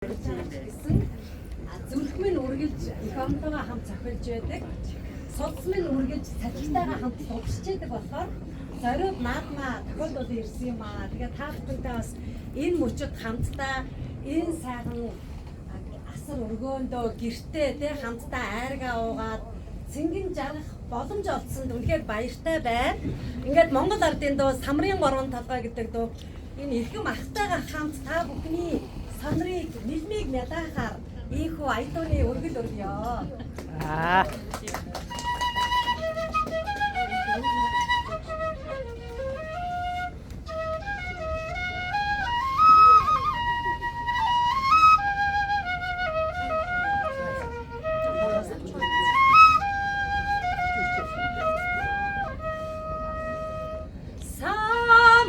Гэсэн зүрх минь үргэлж эх орнотойгоо хамт зохилж байдаг. Судас минь үргэлж цалхитайгаа хамт дурсч байдаг болохоор зориуд наадмаа тохиолдол ирсэн юм аа. Тэгээ та бүхэнтэй бас энэ мөчөд хамтдаа энэ сайхан асар өргөөндөө гэртээ тэ хамтдаа айргаа уугаад цэнгэн жаргах боломж олдсонд үнэхээр баяртай байна. Ингээд Монгол ардын дуу Самрын гурван толгой гэдэг дуу энэ эрхэм ахтайгаа хамт та бүхний самрыг нэлмийг нялаахаар ийхүү аятууны өргөл өргөё. Аа.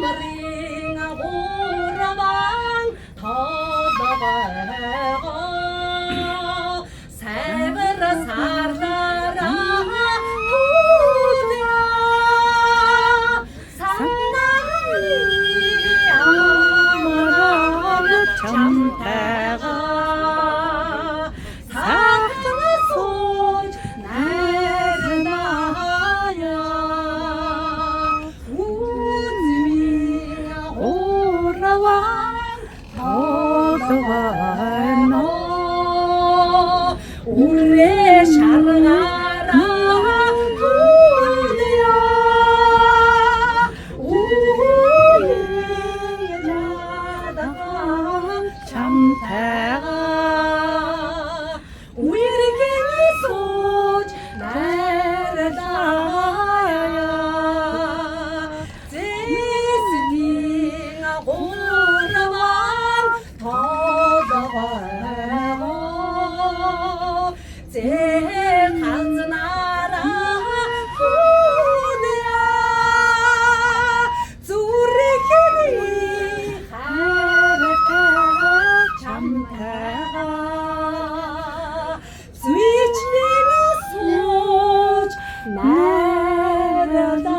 Самрын гурван толгойгоо сайвар сарлаараа түлээ санааны амраа чамтайгаа сахна сууж найрнаая үнмийн гурван толгойно үрээ шаргаараа түлээ үнэн ядаа чамтайгаа үерхэн сууж найрлаая зэсний гурван толгойгоо зээ ганцнараа хүнээ зүрхний хайртай чамтайгаа зүичнэн сууж найрлаа.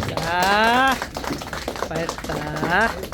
За. Баярлалаа.